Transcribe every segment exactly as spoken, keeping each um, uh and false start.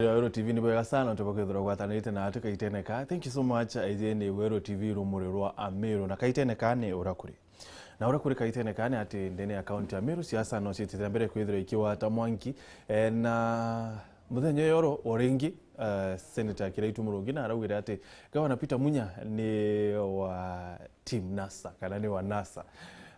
Weru T V ni bwega sana, nontu bwa kwithirwa gwatanirite na atu kaitene ka. Thank you so much, aithie ni Weru T V rumuri rwa Amiru, na kaitene ka ni ura kuri. Na ura kuri kaitene ka ni ati ndene ya kaunti ya Amiru, siasa no ciitite mbere kwithirwa ikiwata mwanki, eh, na muthenya uyu oro o ringi, eh, Senator Kiraitu Murungi na araugire ati Gavana Peter Munya ni wa Team NASA, kana ni wa NASA.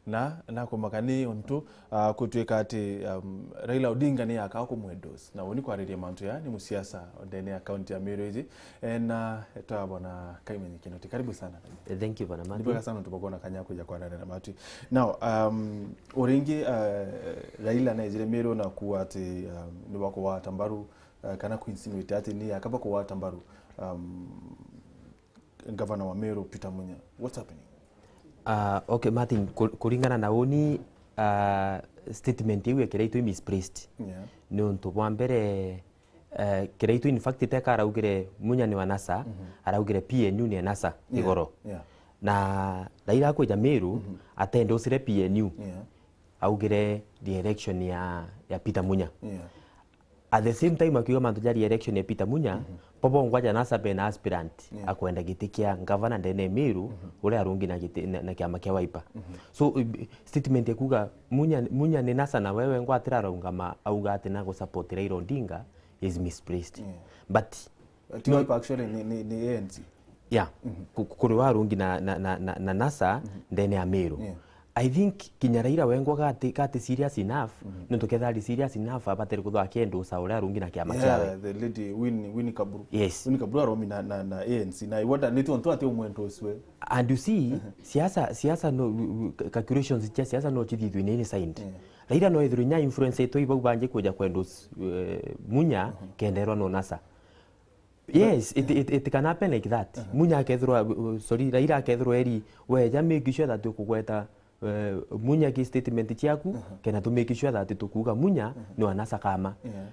Na nakumaka ni untu, ah, gutwika ati, um, Raila Odinga ni akaa kumwendorse. Na uni kwariria mantu ya ni musiasa ndene ya kaunti ya Meru iji. Eh, na twabona Kaimenyi Kinoti. Karibu sana. Eh, thank you, Bwana Ni Martin. Bwega sana untu bwa kwona kanya kuja kwaranira na matu. Now, um, uringi, uh, Raila nejire Meru na kuwa ati, um, ni bakugwata mbaru, uh, kana kuinsinuate ati ni akaba kugwata mbaru, um, Gavana wa Meru, Peter Munya. What's happening? Ah, okay, Martin, ku-, kuringana na uni, ah, statement iu ya Kiraitu i misplaced. Yeah. Ni untu bwa mbere, eh, Kiraitu in fact teka araugire Munya ni wa NASA, Mhm. araugire P N U ni ya NASA, Yeah, igoro. Yeah. Na Raila akwija Meru, Mhm. atendorse P N U. Yeah. Augire the election ya, ya Peter Munya. Yeah. At the same time akiuga mantu ja re-election ya Peter Munya, Mhm. bo bongwa ja NASA bena aspirant Yeah. akwenda giti kia gavana ndene ya Meru, Mhm. uria arungi na giti, na, na kiama kia Wiper. Mhm. So, uh, statement ya kuuga Munya, Munya ni NASA na wewe ngwa atira araungama auga ati na gusupport Raila Odinga is misplaced. Yeah. But Ti No. Wiper actually ni, ni, ni A N C. Yeah. Mhm. Ku-, ku-, kuri warungi na, na, na, na, na NASA Mhm. ndene ya Meru. Yeah. I think kinya Raila wengwa gati, gati serious enough, Mhm. nontu kethira ari serious enough, abatari kuthwa akiendorse uria arungi na kiama Yeah, kiawe. The lady Winnie, Winnie Kaburu. Yes. Winnie Kaburu aromi na, na, na A N C. Na iwada ni tontu ati umwendorse we. And you see, Mhm. siasa, siasa no, w-, w-, calculations cia siasa no cithithwe ni, ni signed. Yeah. Raila no ethirwe inya influence itwe ibau bangi kuja kwendorse, eh, Munya, Mhm. kenderwa no NASA. Yes, it, it, it can happen like that. Uh-huh. Munya akethirwa, uh, sorry, Raila akethirwa eri, weja make sure that ukugweta, uh, Munya ki statement ciaku, Uh-huh. kenda tu make sure that tukuuga Munya Uh-huh. ni wa NASA kama. Yeah.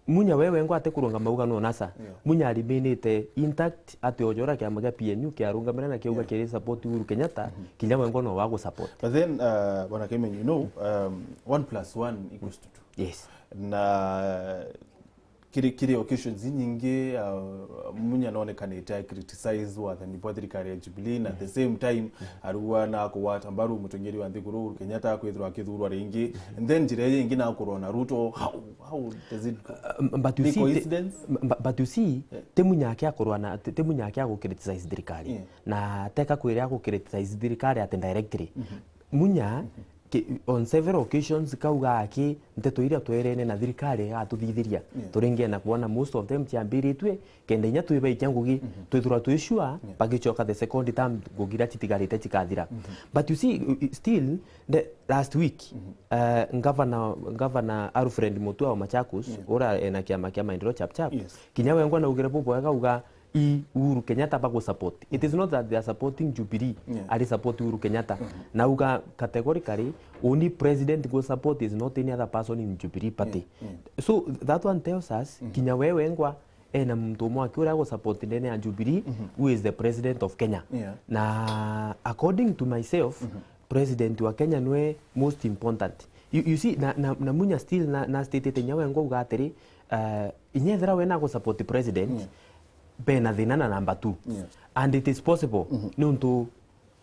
Munya wewe ngwa ate kurungama uga no NASA. Yeah. Munya ariminite intact ati ojora kiama kia P N U kiarungamira na kiuga Yeah. kiri support Uhuru Kenyatta, Mhm. kinya wengwa no wa gu support. But then, uh, Bwana Kaimenyi, you know, um, one plus one equals to two. Yes. Na kiri, kiri occasions inyingi, uh, Munya nonekanite a criticize wathani bwa thirikari ya Jubilee, na at the same time, arua na kugwata mbaru mutongeri wa nthiguru Uhuru Kenyatta kwithirwa akithurwa ringi. And then njira ii ingi na kurwa na Ruto. How, how does it Um, but you ni see, ti-, coincidence? M-, but, but you see, Yeah. ti Munya aki akurwa na, ti, ti Munya aki agu criticize thirikari. Yeah. Na teka kwira agu criticize thirikari ati directly. Mhm. Munya, Mhm. ki-, on several occasions kauga aki nteto iria twerene na thirikari igatuthithiria. Yeah. Turingena kuona most of them ciambiritwe, kenda inya twibaikia ngugi, Mhm. twithirwa twi sure, Yeah. bagicoka the second term ngugi iria citigarite cikathira. Mhm. But you see, uh, uh, still, the last week, Mhm. uh, Governor, Governor Alfred Mutua wa Machakos, Yeah. uria ena kiama kia Maendeleo Chap Chap, Yes. kinya wengwa naugire bubwega uga i Uhuru Kenyatta bagu support. It is not that they are supporting Jubilee, Yeah. ari support Uhuru Kenyatta. Mhm. Nauga categorically, only president go support is not any other person in Jubilee party. Yeah, yeah. So that one tells us, Mhm. kinya we wengwa ena muntu umwe aki uria agu support ndene ya Jubilee, Mhm. who is the president of Kenya. Yeah. Na according to myself, Mhm. president wa Kenya nwe most important. You, you see, na, na, na Munya still na, na stated inya wengwa uga atiri, uh, inya ethira we nagu support president, Yeah. bena thina na number two. Yeah. And it is possible, Mhm. nontu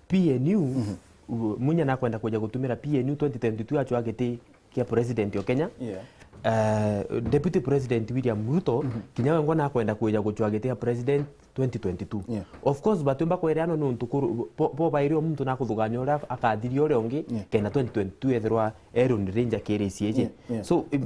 P N U, Mhm. u-, Munya nakwenda kuja gutumira P N U twenty twenty-two acwa giti kia president o Kenya. Yeah. Eh, Deputy President William Ruto, Mhm. kinya wengwa nakwenda kuja gucwa giti kia president twenty twenty-two. Yeah. Of course, batiumba kwereana nontu kuru-, bo, bo bairi o muntu nakuthugania uria akathiri uria ungi, Yeah. kenda twenty twenty-two ethirwa e Lone Ranger kirisi iji. Yeah, yeah. So, it,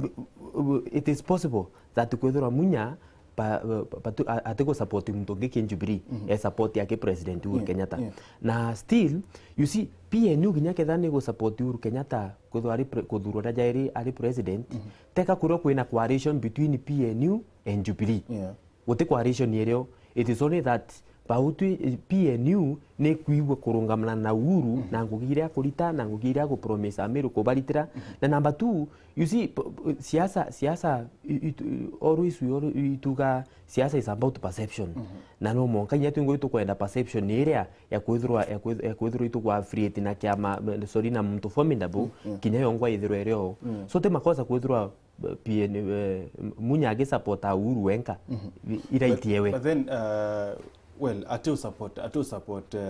it is possible that kwithirwa Munya ba, ba, ba, tu-, a-, atigu support muntu ungi ki Jubilee, Mhm. e support yake President Uhuru Yeah, Kenyatta. Yeah. Na still, you see, P N U kinya ketha ni gu support Uhuru Kenyatta kuthwa ari pre-, kuthurwa na jairi ari president, Mhm. teka kurio kwina coalition between P N U and Jubilee. Yeah. Guti coalition irio, it is only that Bau twi, P N U ni kwigua kurungamana na Uhuru na ngugi iria akurita, na ngugi iria agupromise Ameru kubaritira. Na number two, you see, p-, p-, siasa, siasa, i-, itu-, always we always, ituga siasa is about perception. Na no mwanka inya twingwe tukwenda perception iria ya kwithirwa, ya kwith-, ya kwithirwa itugu affiliate na kiama, sorry, na muntu formidable, kinya yongwa ithirwa irio. So ti makosa kwithirwa P N, eh, Munya agisupport Uhuru wenka, i-, iraitie we. But then, uh, well, ati usupport, ati usupport, uh,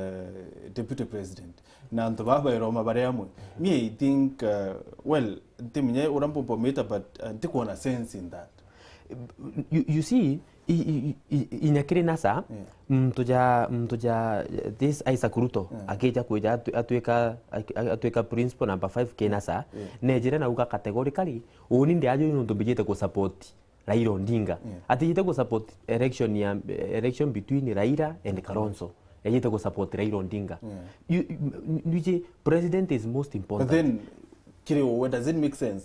deputy president. Na antu baba iroma bari amwe. Me, I think, uh, well, ntimenye ura mbumbomita, but, uh, ntikuona sense in that. You, you see, i-, i-, i-, i-, inya kiri NASA, muntu ja, muntu ja, this Isaac Ruto, akija kwija atu-, atwika, atwika principal number five ki NASA, nejire na uga categorically, uni ndi ajo nuntu mbijite ku support Raila Odinga. Atijite ku support election ya, election between Raila and Kalonzo. Ejite ku support Raila Odinga. You, you, you, president is most important. But then, kiri we, does it make sense?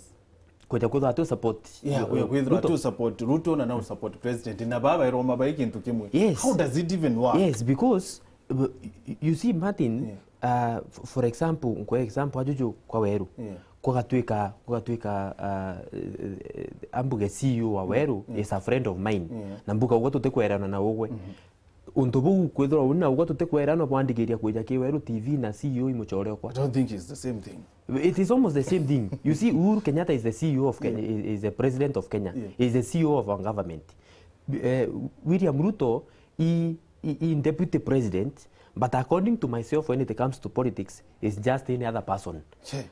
Kuja kwithirwa atu support. Yeah, kuja kwithirwa atu support Ruto na now support president. Na baba iroma bai kintu kimwe. Yes. How does it even work? Yes, because, uh, y-, y-, you see, Martin, uh, f-, for example, nkwe example ajuju kwa Weru. Kugatwika, kugatwika, uh, ambuge C E O wa Weru is a friend of mine. Na mbuga uguo tutikwerana na ugwe. Untu buu kwithirwa uni na ugwe tutikwerana bwandigiria kwija ki Weru T V na C E O imuchore okwa. I don't think it's the same thing. It is almost the same thing. You see, Uhuru Kenyatta is the C E O of Kenya, is, is the president of Kenya, is the C E O of our government. Eh, William Ruto, he, he, he deputy president, but according to myself, when it comes to politics, is just any other person.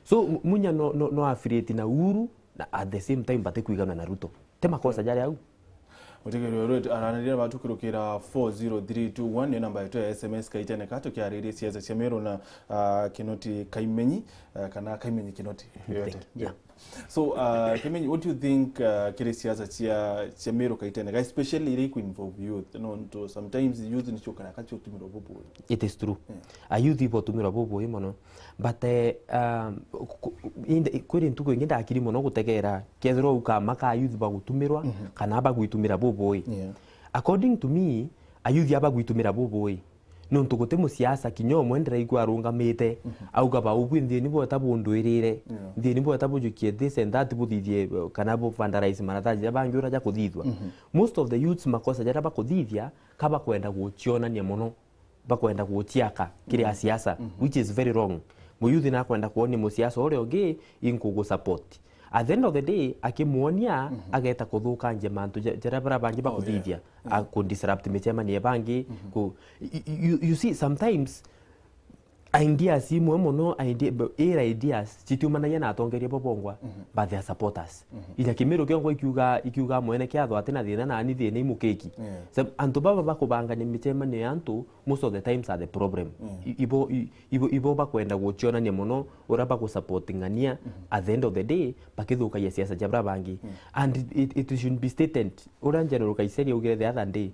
So, Munya no, no, no affiliate na Uhuru, na at the same time, batikwigana na Ruto. Ti makosa jari au. Mutegeria wetu aranirira batukurukira four zero three two one, ni namba yetu ya S M S kaitene ka tukiariria siasa cia Meru na, ah, Kinoti Kaimenyi, ah, kana Kaimenyi Kinoti yoyote. Yeah. So, ah, Kaimenyi, what do you think, ah, kiri siasa cia, cia Meru kaitene ka, especially iria iku involve youth? No, nto sometimes youth nicio kana kacio tumiro bubu. It is true. A youth ibo tumiro bubu mono. But, eh, um, ku-, ku-, inde-, kwiri ntuku ingi ndakiri mono gutegera kethirwa ukama ka youth bagutumirwa kana bagwitumira bubui. According to me, a youth abagwitumira bubui. Nontu guti musiasa kinya umwe ndiraigua arungamite, auga ba ubui nthini bweta bundwirire, nthini bweta bujukie this and that, buthithie, eh, kana bu vandalize maratathi jaria bangi uria jakuthithua. Most of the youths makosa jaria bakuthithia, ka bakwenda gucionania mono. Bakwenda guciaka kiri a siasa, which is very wrong. Muyuthi nakwenda kuonia musiasa uria ungi inkugu support. At the end of the day, akimwonia, ageta kuthukangia mantu ja-, jaria baria bangi bakuthithia, a ku disrupt micemanio ya bangi, ku-, y-, y-, you, you see, sometimes ideas imwe mono, idea, b-, ira ideas citiumanagia na atongeria bo bongwa, but they are supporters. Inya Kimiru kiongwa ikiuga, ikiuga mwene kiatho atina thina na ani thina imukiki. Sa-, antu baba bakubangania micemanio ya antu, most of the times are the problem. I-, ibo, i-, ibo, ibo bakwenda gucionania mono uria bagusupporting'ania, at the end of the day, bakithukagia siasa ja baria bangi. And it, it should be stated, uria General Kaiseri augire the other day,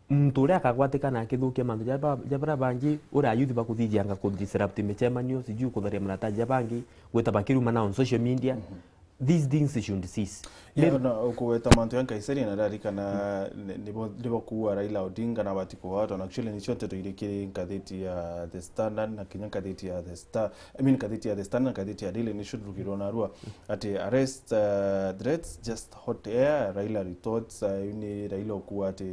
muntu uria akagwatikana akithukia mantu ja ba-, ja baria bangi, uria ayuthi bakuthithianga ku disrupt micemanio, sijui kutharia maratathi ja bangi, gwita bakirumana on social media, these things should cease. Yeah, na ukuweta mantu ya Nkaiseri na ndarikana ni-, nibo, nibo kuua Raila Odinga na bati kuwatwa, na actually nicio nteto iri kiri ngathiti ya The Standard na kinya ngathiti ya The Star, I mean ngathiti ya The Standard na ngathiti ya Daily Nation rugirwo narua ati arrest, uh, threats, just hot air, Raila retorts, uh, ni Raila okuwa ati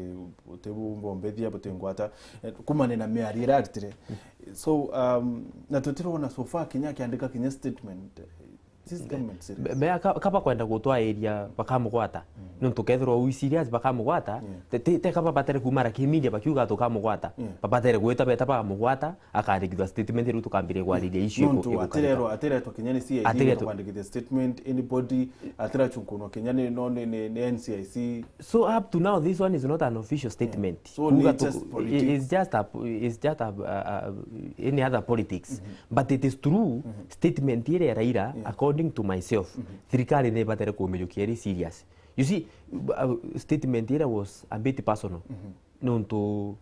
buti bumbombethia, buti ngwata, eh, kumane na miario iraritire. So, um, na tutirona so far kinya akiandika kinya statement. This government serious? Be-, be-, ka-, kaba kwenda gutwairia bakamugwata. Nontu kethirwa wi serious bakamugwata, te, te, te kaba batere kumara ki media bakiuga tukamugwata. Babatere gwita beta bakamugwata, akarikithwa statement riu tukambiria kwariria issue iku-, nontu igukarika. Atirerwa, atiretwa kinya ni C I D atiretwa kwandikithia statement, anybody, atirachunkunwa kinya ni, no, ni, ni, ni N C I C. So up to now, this one is not an official statement. So kuuga ni tu-, just politics. It's just a, it's just a, a, a, any other politics. But it is true, statement iria ya Raila, according to myself, thirikari ni ibatere kumijukia iri serious. You see, uh, statement iria was a bit personal. Nontu,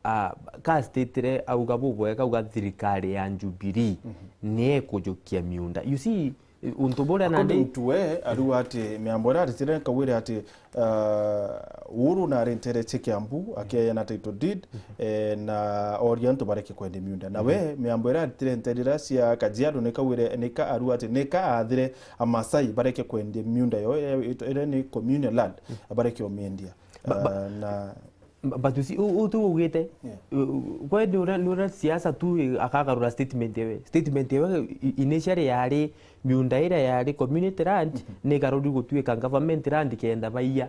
uh, ka statire auga bubwega, auga thirikari ya Jubilee ni ikujukia miunda. You see, untu buria nandi according to we, ariu ati miambo iria aritire nkauire ati, uh, Uhuru na ari ntere cia Kiambu, akeeyana title deed, eh, na oria antu bareke kwendia miunda. Na we, miambo iria aritire ntere iria cia Kajiado, nika wire, nika arua ati, nika aathire Amasai bareke kwendia miunda yo, iria, iria ni communal land, bareke umiendia. Ba-, ba-, Ah, na But you see, u-, u-, tu ugite, Yeah. u-, u-, kwe ni ura, ni ura siasa tu, eh, akagarura statement ewe. Statement ewe i-, initially yari miunda iria yari community land, ni garuri gutuika government land kenda baiya.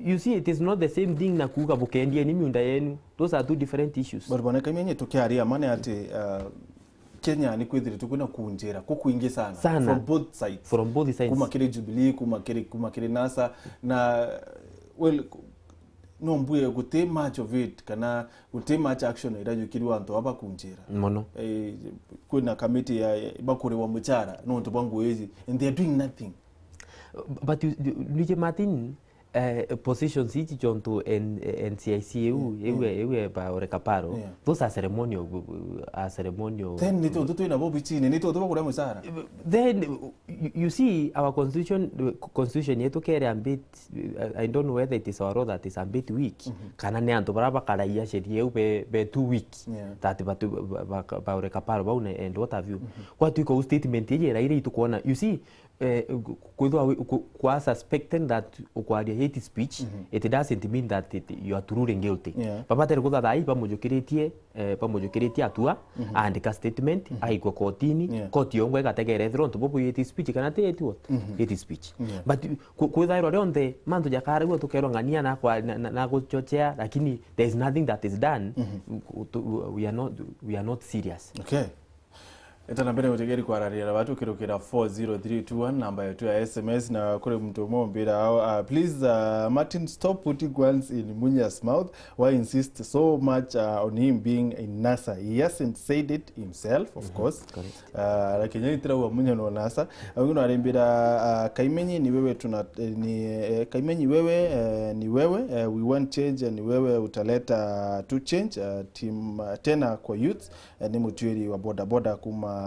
You see, it is not the same thing na kuuga bukendieni miunda yenu. Those are two different issues. But bwana Kaimenyi, tukiaria ma ni ati, uh, Kenya ni kwithiritwe kwina kunjira kukwingi sana. Sana. From both sides. From both sides. Kuma kiri Jubilee, kuma kiri, kuma kiri NASA, na, well, no mbue guti much of it, kana guti much action irajukirwe antu aba kunjira. Mono. Eh, kwina kamiti ya, ya bakuriwa muchara, nontu bwa ngugi ici, and they are doing nothing. But you, you, Luigi Martin, eh, positions ici ciontu N-, N C I C iu, Yeah, iu, yeah. iu e ba Ole Kaparo, Yeah. those are ceremonial, uh, are ceremonial. Then ni tutu twina bo bichini, ni tutu bakuria muchara. Then, you, you see, our constitution, constitution yetu kere a bit, I, I don't know whether it is our law that is a bit weak, Mhm. kana ni antu bara bakaraia sheria iu be, be too weak, Yeah. that batu, ba, ba, ba Ole Kaparo bau na, and what have you. Mhm. Gwatuika u statement iji iraire itukwona, you see, eh, ku-, kwithwa wi-, ku-, kwa suspecting that ukwaria hate speech, Mhm. it doesn't mean that it, you are truly guilty. Yeah. Babatere kutha thaa ii bamujukiritie, eh, bamujukiritie atua, Mhm. aandika statement, Mhm. agaikua kotini, Yeah. koti yongwa igategera ethirwa untu bubu hate speech kana ti hate what? Mhm. Hate speech. Yeah. But ku-, kwithairwa rionthe mantu jakaragua tukerwa ng'ania na kwa-, na, na, na guchochea, lakini there is nothing that is done. Mhm. U-, tu-, we are not, we are not serious. Okay. Eta na mbere gutegeri kwararia na batu kirukira four zero three two one, namba yetu ya S M S, na kuri muntu umwe umbira, uh, please, uh, Martin, stop putting words in Munya's mouth. Why insist so much, uh, on him being in NASA? He hasn't said it himself, of Mhm, course. Correct. Uh, lakini itira wa Munya no NASA. Au no arimbira, uh, Kaimenyi ni wewe tuna, eh, ni, eh, Kaimenyi wewe, eh, ni wewe, eh, we want change, eh, ni wewe utaleta tu change, uh, team, uh, tena kwa youth. Eh, ni mutuiri wa boda boda kuma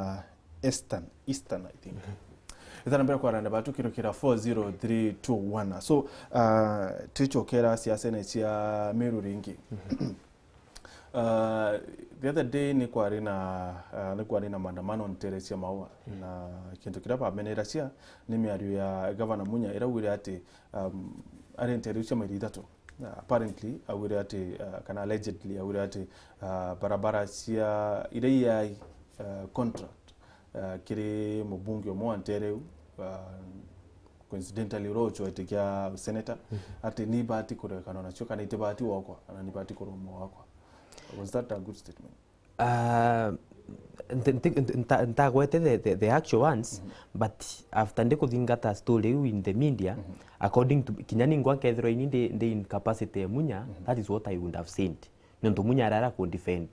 Eastern, Eastern, I think. Mhm. Ithana mbere kwarana batu kirukira four zero three two one. So, uh, tichokera siasa ni cia Meru ringi. Mhm. Uh, the other day ni kwari na, uh, ni kwari na maandamano ntere cia Maua. Mhm. Na kintu kiria bamenera cia ni miario ya Gavana Munya iraugire ati, um, ari ntere cia mairi ithatu. Uh, apparently, augire ati, uh, kana allegedly, augire ati, uh, barabara cia iria iai, uh, contract, uh, kiri mubunge umwe wa ntere iu, uh, coincidentally uria ucwete kia senator, Mhm. ati ni ibati kurekanwa nacio, kana itibati gwakwa, kana ni ibati kurumwa gwakwa. Was that a good statement? Ah, nti-, nti-, nti-, nta-, ntagwete the, the, the actual ones, Mhm. But after ndikuthingata story iu in the media, Mhm. according to, kinya ningwa nkethirwa ini ndi, ndi in capacity ya Munya, Mhm. that is what I would have said. Nontu Munya arara ku defend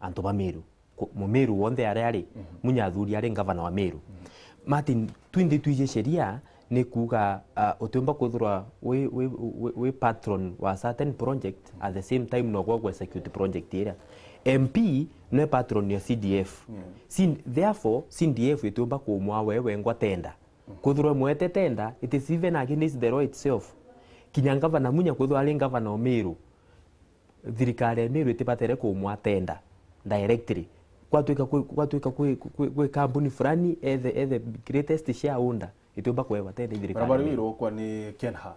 antu ba Meru. Ku-, Mumeru wonthe aria ari, Mhm. Munya athuri ari ngavana wa Meru. Mhm. Martin, twinthe twiji sheria, ni kuuga, ah, utiumba kwithirwa wi, wi, wi, wi patron wa certain project, at the same time nogwe gu execute project iria. M P nwe patron ya C D F. Yeah. C-, therefore, C D F itiumba kumwa we wengwa tender. Mm. Kwithirwa mwete tender, it is even against the law itself. Kinya ngavana Munya kwithirwa ari ngavana o Meru, thirikari ya Meru itibatere kumwa tender directly. Gwatuika kwi, gwatuika kwi, kwi, kwi kambuni fulani, e the, e the greatest shareholder, itiumba kuewa tender i thirikari. Barabara iu irokwa ni Kenha.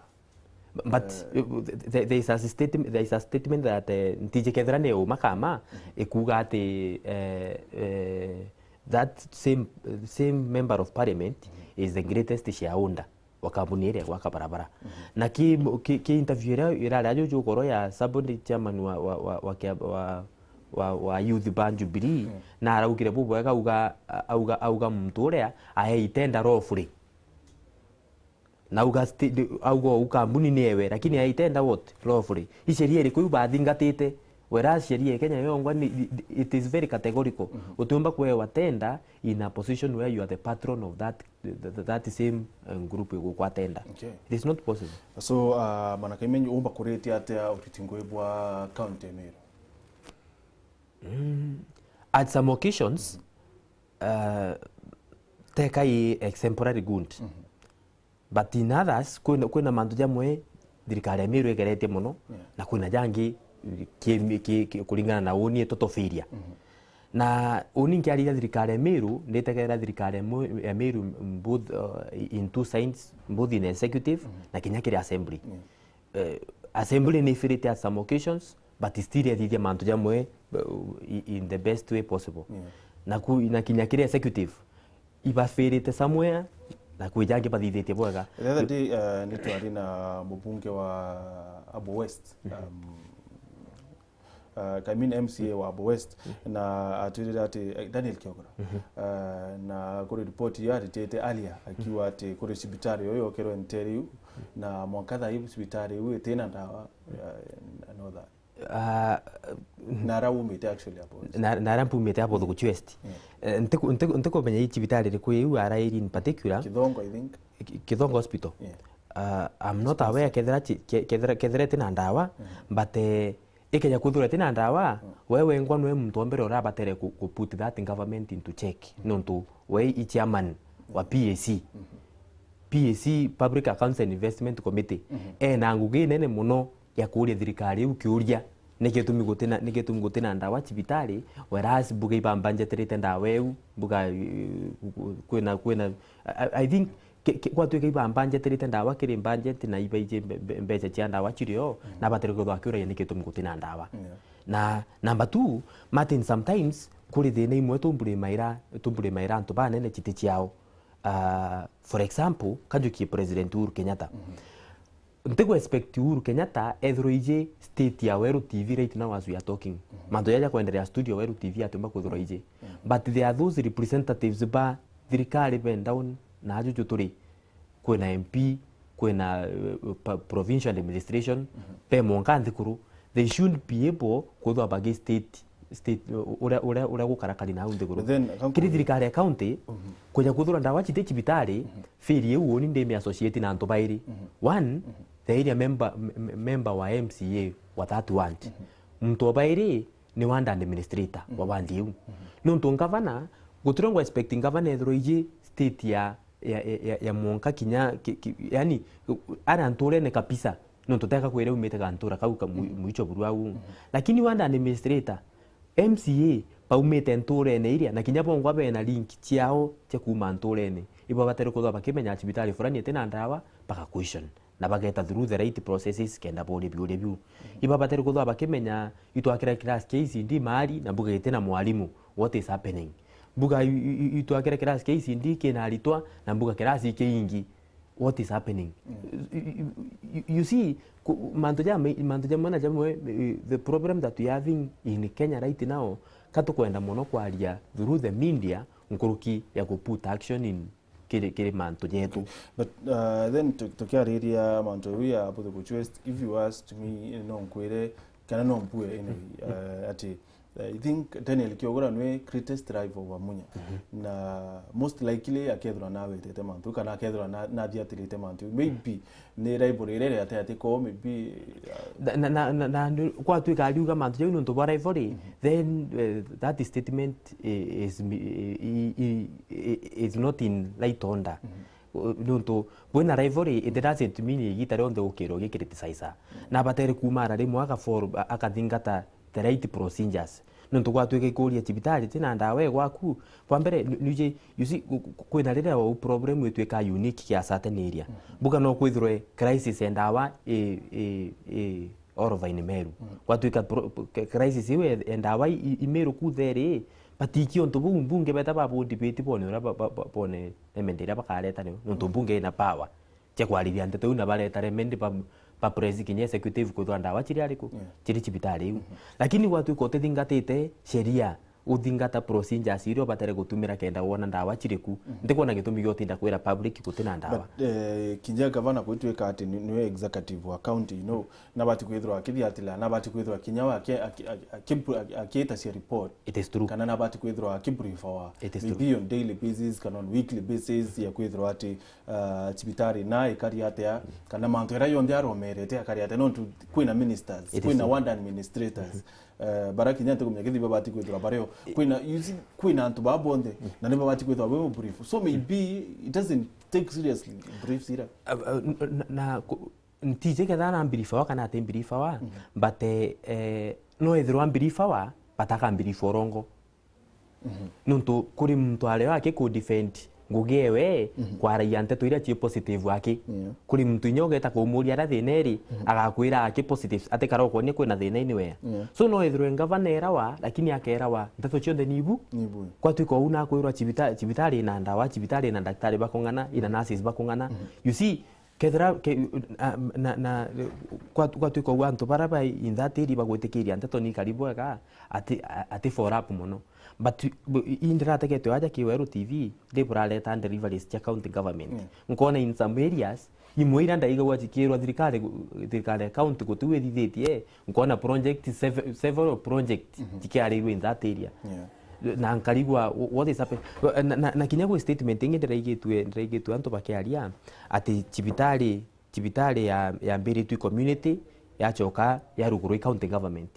But, eh, uh, th-, th-, there is a statement, there is a statement that, eh, ntiji kethira ni uma kama, Mhm. ikuga ati, eh, eh, that same, same member of parliament Mhm. is the greatest shareholder wa kambuni iria gwaka barabara. Mhm. Na ki, ki, ki interview iria irari ajo jukoro ya subordinate chairman wa, wa, wa, wa, kia-, wa, wa, wa youth ba Jubilee, Mhm. na araugire bubwega auga, auga, auga muntu uria aei tender lawfully. Na auga sti-, auga uu kambuni ni ewe, lakini aitenda what? Lawfully. I sheria iriku iu bathingatite? Whereas sheria ya Kenya yongwa ni, it is very categorical. Mhm. Utiumba kuewa tender in a position where you are the patron of that, th-, th-, that same, um, group igukwa tender. Okay. It is not possible. So, uh, Bwana Kaimenyi, umba kuritie atia uriti ngugi bwa county ya Meru? Mm. At some occasions, Mhm. uh, teka i exemplary good. Mhm. But in others, kwina, kwina mantu jamwe thirikari ya Meru igeretie mono, yeah, na kwina jangi ki-, ki-, ki-, kuringana na uni itotofiria. Mhm. Na uni nkiariria thirikari ya Meru, nditegera thirikari ya Mo-, ya Meru, both, uh, in two sides, both in executive, mhm, na kinya kiri assembly. Yeah. Eh, assembly ni ifirite at some occasions, but still ethithia mantu jamwe, uh, i-, in the best way possible. Yeah. Na ku-, na kinya kiri executive, ibafirite somewhere, na kwi jangi bathithitie bwega. The other day, uh, ni twari na mubunge wa Abo West, mhm, um, uh, I mean M C A wa Abo West, mhm, na atwirire ati, eh, Daniel Kiogora, mhm, uh, na kuri report iyo aritite aria akiuga ati kuri cibitari iyo yokerwe ntere iu, na mwanka thaa iu cibitari iu itina ndawa, uh, na no thaa. Ah, na ara umite actually Abo West. Na, na ara mpumite Abo Thuguchu West. Yeah. Eh, ntiku-, ntiku-, ntikumenya i cibitari iriku iu ara iri in particular. Kithongo, I think. Ki-, Kithongo Hospital. Yeah. Ah, I'm not aware kethira chi-, ke-, kethira, kethira itina ndawa, mm, but, eh, ikeja kwithirwa itina ndawa, mm, we wengwa nwe muntu wa mbere urabatere ku, ku put that government into check. Mm. Nontu we i chairman wa P A C. Mm-hmm. P A C, Public Accounts and Investment Committee, mhm, ena ngugi nene mono ya kuuria thirikari iu kiuria, niki gitumi gutina, niki gitumi gutina ndawa cibitari, whereas mbuga ibambanjeterite ndawa iu, mbuga, eh, kwina, kwina, I, I think ki-, ki-, gwatuika ibambanjeterite ndawa kiri budget na ibaiji mbe-, mbe-, mbeca cia ndawa cirio, mhm, na batiri kwithirwa akiuragia niki gitumi gutina ndawa. Yeah. Na number two, Martin, sometimes kuri thina imwe tumburimaira, tumburimaira antu banene citi ciao. Ah, for example, kajukie President Uhuru Kenyatta. Mhm. Ntigu expect Uhuru Kenyatta ethirwe iji state ya Weru T V right now as we are talking. Mhm. Mantu jaja kwenderea studio Weru T V atiumba kwithirwa iji. Mhm. But there are those representatives ba thirikari be down na ajuju turi. Kwina M P, kwina, eh, pa-, provincial administration, mhm, be monka nthikuru. They should be able kwithirwa bagi state, state, uria, uria, uria gukarakari nau nthiguru. But then, kiri thirikari ya county, mhm, kuja kwithirwa ndawa citi cibitari, mhm, failure iu uni ndimi associate na antu bairi. Mhm. One, mhm, the area member, m-, m-, member wa M C A wa that ward. Mhm. Muntu wa bairi ni ward administrator wa, mhm, ward iu. Mhm. Nontu ngavana, gutirengwa expect ngavana ethirwa iji state ya ya, ya, ya, ya mwanka kinya ki, ki, yani, ara nturene kabisa, nontu teka kwira umite gantura kau ka mu-, mhm, mwicho buru au. Mhm. Lakini wanda administrator, M C A, baumite nturene iria, na kinya bongwa bena link ciao cia kuuma nturene, ibo batere kuthwa bakimenya cibitari fulani itina ndawa, baka question. Na bageta through the right processes kenda boria biuria biu. Mhm. Ibabatari kuthwa bakimenya itwakira class kia E C D mari na mbuga itina mwarimu. What is happening? Mbuga i-, i-, i-, itwakira class kia E C D kina aritwa na mbuga class iki ingi. What is happening? Mm. You, you, you, you see, ku-, mantu ja me-, mantu jamwe na jamwe, eh, the problem that we having in Kenya right now, ka tukwenda mono kwaria through the media nkuruki ya ku put action in kiri, kiri mantu jetu. But, uh, then tu-, tukiariria mantu jau ya Abo Thuguchu West, if you ask me, no nkwire, kana no mpue anyway, uh, ati, uh, I think Daniel Kiogora nwe greatest rival wa Munya. Mhm. Na most likely akethirwa nawetete mantu, kana akethirwa na, nathiatirite mantu. Maybe ni rival iria iri ati ati ko, maybe, uh, na, na, na, na, na, gwatuika ariuga mantu jau nontu bwa rivalry, mhm, then, uh, that statement i-, is, i-, i-, i-, i-, is not in right order. Mhm. U-, nontu bwina rivalry, it doesn't mean igita rionthe ukirwo ugicriticize. Mhm. Na abatere kumara rimwe aka follow, a-, akathingata the right procedures. Nontu gwatuika ikuria cibitari tina ndawa e gwaku, bwa mbere, nu-, nuje, you see, ku-, ku-, kwina riria u problem itwika unique kia certain area. Mhm. Mbuga no kwithirwe crisis ya ndawa i, i, i, all over in Meru. Mm. Gwatuika pro-, p-, k-, crisis iu e-, e ndawa i, i Meru kuthe ri, but iki untu buu mbunge beta ba board biti bone uria ba, ba, ba, bone remedy iria bakareta niyo. Nontu, mm, mbunge ina power cia kwariria nteto iu na bareta remedy ba, ba press kinya executive kwithwa ndawa ciri ariku? Yeah. Ciri cibitari iu. Mm-hmm. Lakini gwatuika utithingatite sheria, uthingata procedures iria ubatere gutumira kenda wona ndawa ciri ku. Mhm. Ntikwona gitumi gia utinda kwira public gutina ndawa. But, eh, kinya gavana gwituika ati ni, niwe executive wa county, you know, nabati kwithirwa akithiatira, nabati kwithirwa kinya we aki-, aki-, aki-, aki-, aki-, akiitacia report. It is true. Kana nabati kwithirwa akibriefawa. It is true. Maybe on daily basis, kana on weekly basis, ya kwithirwa ati, uh, cibitari na ikari atia, kana mantu iria yonthe aromerete akari atia, nontu kwina ministers, it is true, kwina ward administrators. Mhm. Eh, bara kinya ntikumenya kithi babati kwithirwa bario. I- Kwina, you see, kwina antu baa bonthe, mm, na ni babati kwithirwa be brief. So maybe it doesn't take seriously briefs ira. Uh, uh, n-, n-, na ku-, Ntiji kethira na mbirifawa kana ati mbirifawa, but, eh, eh, no ethirwa mbirifawa, but aka mbirifa urongo. Nontu kuri muntu ario aki ku defend ngugi ewe, kwaragia nteto iria cii positive aki. Yeah. Kuri muntu inya ugeta kumuria aria thina iri, agakwira aki positive, atikara ukonia kwina thina ini wea. Yeah. So no ethirwe ngavana erawa, lakini akerawa nteto cionthe ni ibu. Ni ibu. Kwatuika uu nakwirwa cibita-, cibitari ina ndawa, cibitari ina ndaktari bakung'ana, ina nurses bakung'ana. You see, kethira ke-, a, na, na, kwa-, gwatuika uu antu baria ba in that area bagwitikiria nteto ni karibu ega, ati, a-, ati for up mono. But, bu-, i-, indirategete aja ki Weru T V, ndi burareta deliveries cia county government. Mm. Nkona in some areas, imwe iria ndaigagua cikirwa thirikari, thirikari ya county guti withithitie, nkona project, seve-, several project cikiarirwe in that area. Yeah. Na nkarigwa, wh-, what is happening? Na, na, na kinya gwi statement ingi ndiraigitue, ndiraigitue antu bakiaria ati cibitari, cibitari ya, yambiritue community, yacoka yarugurwa i county government.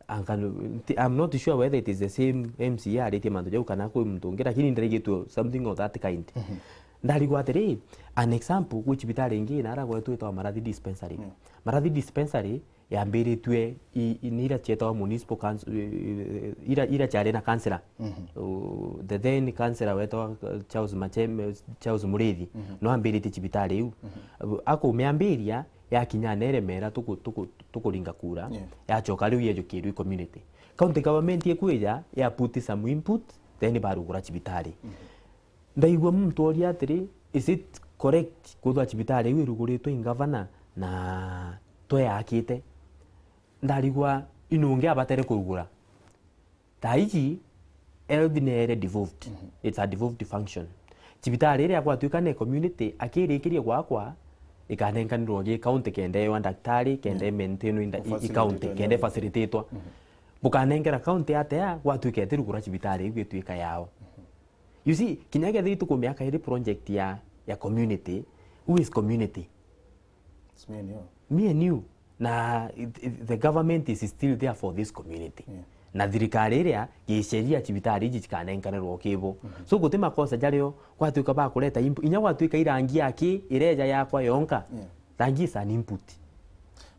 And can, I'm not sure whether it is the same M C A aritie mantu jau kana kwi muntu ungi, lakini ndiraigitue something of that kind. Mhm. Ndarigwa atiri, an example, gwi cibitari ingi nara gwetu itwa Marathi Dispensary. Mm. Marathi Dispensary yambiritue i, i, ni iria cietagwa municipal council, i, i, iria, iria ciari na councillor. Mhm. U, the then councillor wetagwa, uh, Charles Machem-, Charles Muriithi, mhm, no ambiritie cibitari iu. Mhm. Akumiambiria, yakinya neremera tuku-, tuku-, tukuringa kura, yeah, yacoka riu yejukirwe community. County government ikwija, ya put some input, then barugura cibitari. Mhm. Ndaigua muntu oria atiri, is it correct kwithwa cibitari iu iruguritwe i ngavana na tweyakite? Ndarigwa inungi abatere kurugura. Thaa iji, health ni ere devolved. Mhm. It's a devolved function. Cibitari iria gwatuika ni community, akirikiria gwakwa, ikanenkanirwa gi county kenda ewa ndaktari, kenda, yeah, imaintainwa i nda-, i, i county, kenda ifacilitatwa. Mhm. Bukanengera county atia gwatuika itirugura cibitari iu ituika yao? Mhm. You see, kinya kethira itukumia kairi project ya, ya community, who is community? It's me and you. Me and you. Na it, it, the government is still there for this community. Yeah. Na thirikari iria giceria cibitari iji cikanenkanirwa kibo. Mhm. So guti makosa jario gwatuika bakureta imp-, inya gwatuika irangi aki ireja yakwa yonka. Yeah. Rangi is an input.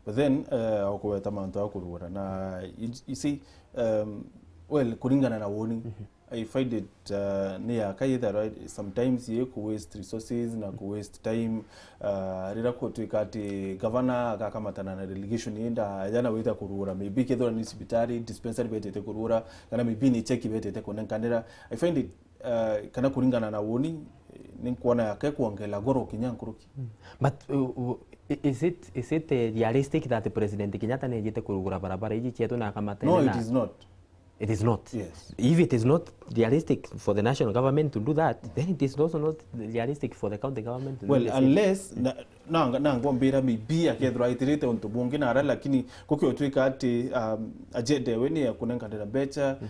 But then, uh, ukugweta mantu a kurugura na you, you see, um, well, kuringana na woni, mhm, I find it, uh, ni ya kaitha, right? Sometimes ye ku waste resources na ku waste time, uh, rira kutwika ati governor agakamatana na delegation yenda aja na wita kurugura, maybe kethira ni cibitari, dispensary betete kurugura, kana maybe ni cheki betete kunenkanira. I find it, uh, kana kuringana na woni, eh, ni nkuona yake kuongela goro kinya nkuruki. Mm. But, uh, uh, i-, is it, is it, uh, realistic that President Kenyatta nejite kurugura barabara iji cietu na akamatene? No, it is not. It is not. Yes. If it is not realistic for the national government to do that, then it is also not realistic for the county government to do the same. Well, unless, na, na, na ngombira maybe akethirwa aitirite untu bungi nara, lakini gukio twika ati, um, agenda ewe ni ya kunenkanira mbeca. Mm.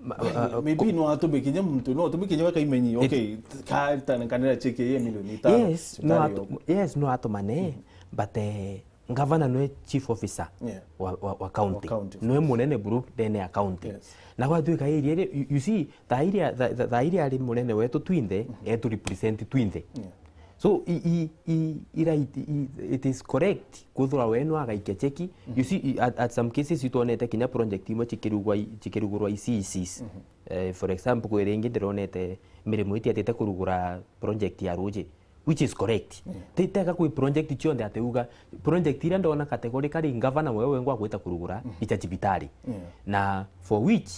Ma-, well, uh, maybe no atume kinya muntu, no atume kinya weka imenyi, it, okay, ka tanenkanira cheki ya milioni itano, yes, no atu-, yes, no atumane, mm, but, eh, Ngavana nwe chief officer, yeah, wa, wa, wa county. Wa county, of course. Nwe munene buru ndene ya county. Yes. Na gwatuika area iri, you, you see, thaa iria, tha-, tha-, thaa iria ari munene wetu twinthe, mhm, etu represent twinthe. Yeah. So, i, i, i, i right, i, it is correct kwithirwa we nwe agaikia cheki. Mhm. You see, i, at, at some cases itwonete kinya project imwe chikirugwa i, chikirugurwa i C E Cs. Mhm. Eh, for example, kwi ringi ndironete mirimo itiatite kurugura project ya ruji. Which is correct. Yeah. Ti, teka kwi project cionthe ati uga, project iria ndona categorically ngavana wewe wengwa agwita kurugura, mhm, icha cibitari. Yeah. Na for which,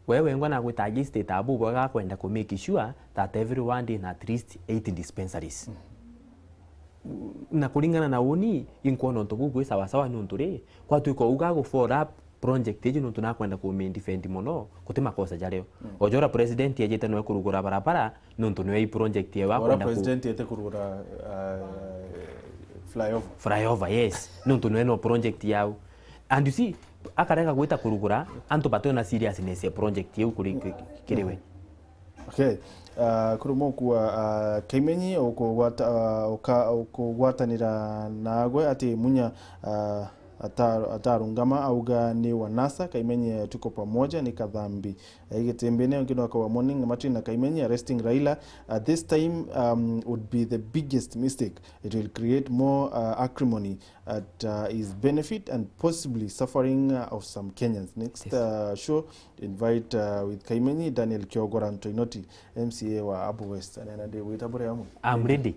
wewe wengwa nagwita against it abu bwega akwenda ku make sure that everyone in at least eight dispensaries. Mhm. Na kuringana na uni, inkwona untu buu bwi sawa sawa niuntu ri, kwatuika uga agu fall up, project iji nontu nakwenda ku main defend mono, guti makosa jario. Mm. Ojora president ejite nwe kurugura barabara, nontu nwe i project ewe akwenda ku- president ete kurugura, uh, flyover. Flyover, yes. Nontu nwe no project yau. And you see, akarega gwita kurugura, antu batona seriousness ya project yau kuri, kiri we. Okay. Uh, kuri mukua, uh, Kimenyi ukugwata-, uh, uka-, ukugwatanira nagwe ati Munya, uh, ata-, atarungama, auga ni wanasa. Kaimenyi, eh, tuko pamoja, ni Kathambi. Eh, Gitimbine, wengine wako wa morning, Martin na Kaimenyi, arresting Raila at this time, um, would be the biggest mistake. It will create more, uh, acrimony at, uh, his benefit and possibly suffering, uh, of some Kenyans. Next, uh, show, invite, uh, with Kaimenyi, Daniel Kiogora Ntoinoti, M C A wa Abu West. Anena ndi gwita bure amwe. I'm ready.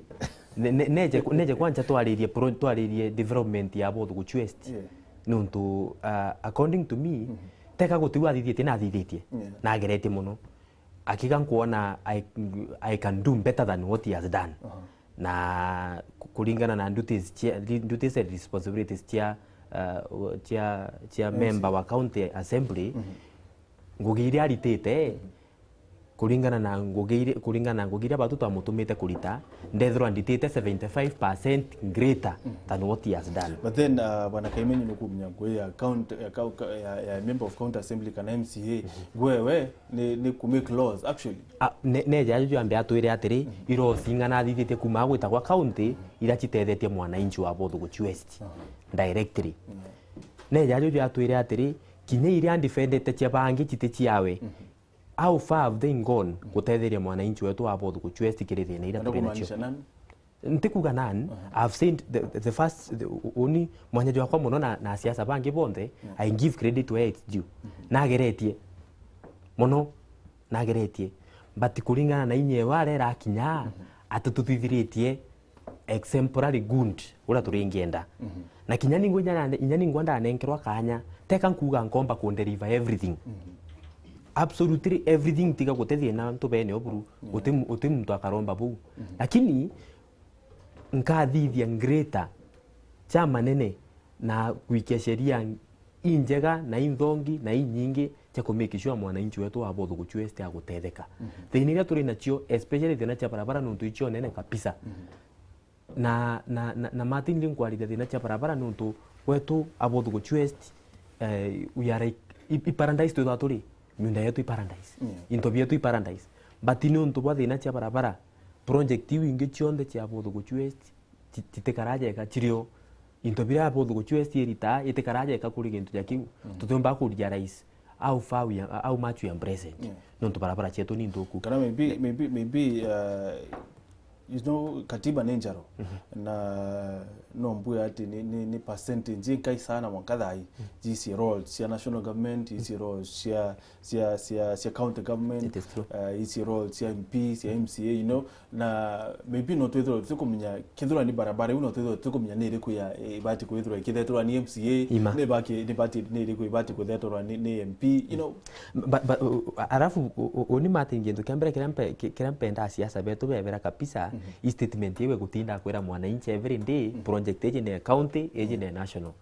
Ne-, ne-, neje, neje kwanza twaririe pro-, twaririe development ya Both Guchu West. Yeah. Nontu, uh, according to me, teka guti wathithitie na athithitie. Yeah. Na ageretie muno. Akiga nkuona I, I can do better than what he has done. Na ku-, kuringana na duties cia, duties and responsibilities cia, uh, cia, cia member wa county assembly, ngugi iria aritite, kuringana na ngugi iria, kuringana na ngugi iria batu twamutumite kurita, ndethirwa nditite seventy-five percent greater than what he has done. But then, uh, Bwana Kaimenyi, nukumenya ngugi ya count-, ya cou-, ya, ya member of county assembly kana M C A, ngugi ewe ni, ni ku make laws, actually. Ah, ne-, neja ajuju ambe atwire atiri, i laws ing'ana athithitie kuma agwita gwa county, iria citethetie mwananchi wa Both Guchu West directly. Neja ajuju atwire atiri, kinya iria andefendete cia bangi citi ciawe. How far have they gone gutetheria mwananchi wetu wa Both Guchu West kiri thina iria turi nacio? Nti kuga none. I've said the, the first, the, u-, uni mwanya jwakwa muno na, na siasa bangi bonthe, I give credit where it's due. Nageretie. Muno. Nageretie. But kuringana na inyewe arera akinya, ati tuthithiritie exemplary good uria turingienda. Na kinya ningwa inya nande-, inya ningwa ndanenkerwa kanya, teka nkuga nkomba ku deliver everything. Absolutely everything, tiga guti thina ntubene oburu, guti mu-, guti muntu akaromba buu. Lakini nkathithia greater cha manene na gwikia sheria injega na inthongi na inyingi cia ku make sure mwananchi wetu wa Both Guchu West agutetheka. Thina iria turi nacio, especially thina cia barabara, nontu icio nene kabisa. Na, na, na, na Martin, ndi nkwarithia thina cia barabara nontu gwetu a Both Guchu West, eh, we are like, i, i paradise twithwa turi, miunda yetu i paradise. Into bietu i paradise. But nontu bwa thina cia barabara, project iu ingi cionthe cia Both Guchu West, ti-, titikaraja eka cirio. Into biria Both Guchu West irita, itikaraja eka kuri gintu ja kiu. Tutiumba ku realize how far we are, how much we are present. Nontu barabara cietu ni nthuku. Kana maybe, maybe, maybe, uh, you know, katiba ni njaro. Na no mbue ati ni, ni, ni percentage inkai sana mwanka thaa ii. Ici roles cia national government, ici roles cia, cia, cia, cia county government, uh, ici roles cia M P, cia M C A, you know, na maybe no twithirwe tutikumenya kethirwa ni barabara iu, no twithirwe tutikumenya ni iriku ya, ibati kwithirwa ikithetherwa ni M C A, ni ibati, ni iriku ibati kuthetherwa ni, ni M P, you know. But, but, uh, uh, arafu, u-, u-, uni Martin, gintu kia mbere kiria mpe-, ki-, kiria mpendaa siasa betu bebera kabisa, i statement iwe gutinda kwira mwananchi every day, project iji ni county, iji ni national.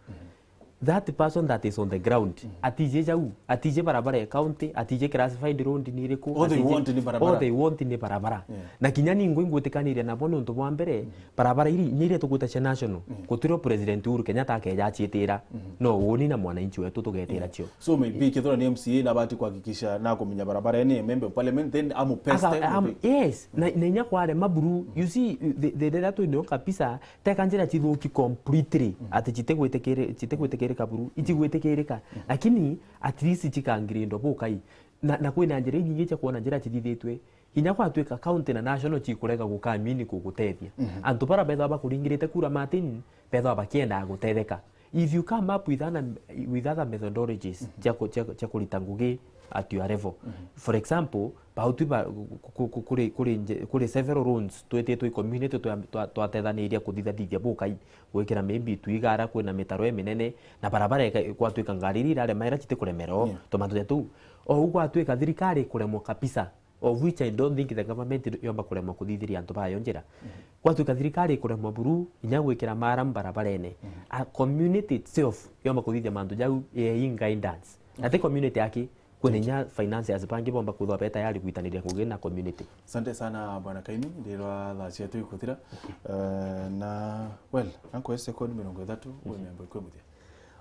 That person that is on the ground, atiji jau, atiji barabara ya county, atiji classified road ni iriku, all they want ni barabara. All they want ni barabara. Na kinya ningwe ingwitikaniria nabo nontu bwa mbere, barabara iri, inya iria tugwita cia national, gutirio President Uhuru Kenyatta akeja aciitira. No uni na mwananchi wetu tugetira cio. So maybe kethirwa ni M C A na abati kuhakikisha na kumenya barabara ni member of parliament, then amu peste. Yes, na, na inya kwarema buru, you see, the, the, riria twinio kabisa, teka njira cithuki completely, ati citigwitikiri-, citigwitikirika buru, icigwitikirika. Lakini at least cikangirindwa bukai. Na, na kwina njira inyingi cia kuona njira cithithitwe. Kinya gwatuika county na national cikurega gukamini kugutethia. Antu bara bethwa bakuringirite kura, Martin, bethwa bakiendaga gutetheka. If you come up with an, with other methodologies cia ku-, cia, cia kurita ngugi at your level. For example, bautu ba, ku-, ku-, ku-, kuri, kuri nje-, kuri several roads twititwe i community twa-, twa-, twatethaniria kuthithathithia bukai, gwikira maybe twiga ara kwina mitaro iminene, na barabara ika-, gwatuika ngari iria irarema ira citikuremera o tumantu ja tuu. Ou gwatuika thirikari ikuremwa kabisa, of which I don't think the government yomba kuremwa kuthithiria antu bayo njira. Gwatuika thirikari ikuremwa buru inya gwikira maram barabarene, a community itself yomba kuthithia mantu jau yei guidance. Na ti community aki, kwina inya financiers bangi bomba kwithwa be tayari gwitaniria ngugi na community. Asante sana, Bwana Kaimi, ndirwa thaa cietu ikuthira. Eh, na, well, nankwe second mirongo ithatu, we miambo ikwe muthia.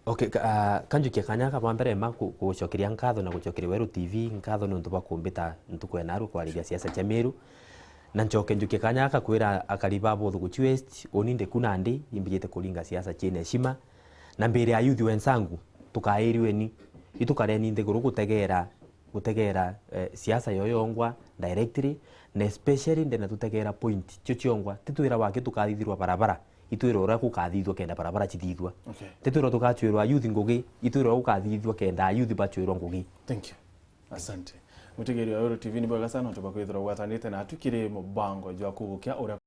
Okay, ka-, ah, kanjukia kanya aka bwa mbere ma ku-, gucokeria nkatho na gucokeria Weru T V nkatho niuntu bwa kumbita ntuku ya narua kwariria siasa cia Meru. Na ncoke njukie kanya aka kwira akari ba Both Guchu West, uni ndi ku nandi, imbijite kuringa siasa ciina heshima. Na mbere ya youth wenzangu, tukairiweni, itukareni nthiguru gutegera, gutegera, eh, siasa yoyongwa directly, na especially ndenda tutegera point cio ciongwa, titwira waki tukathithirwa barabara, itwira uria gukathithua kenda barabara cithithua. Okay. Titwira tukatwirwa youth ngugi, itwira uria gukathithua kenda youth batwirwa ngugi. Thank you. Asante. Mutegeri wa Weru T V, ni bwega sana, ntuba kwithirwa gwatanite na tukiri mubango jwa kugukia uria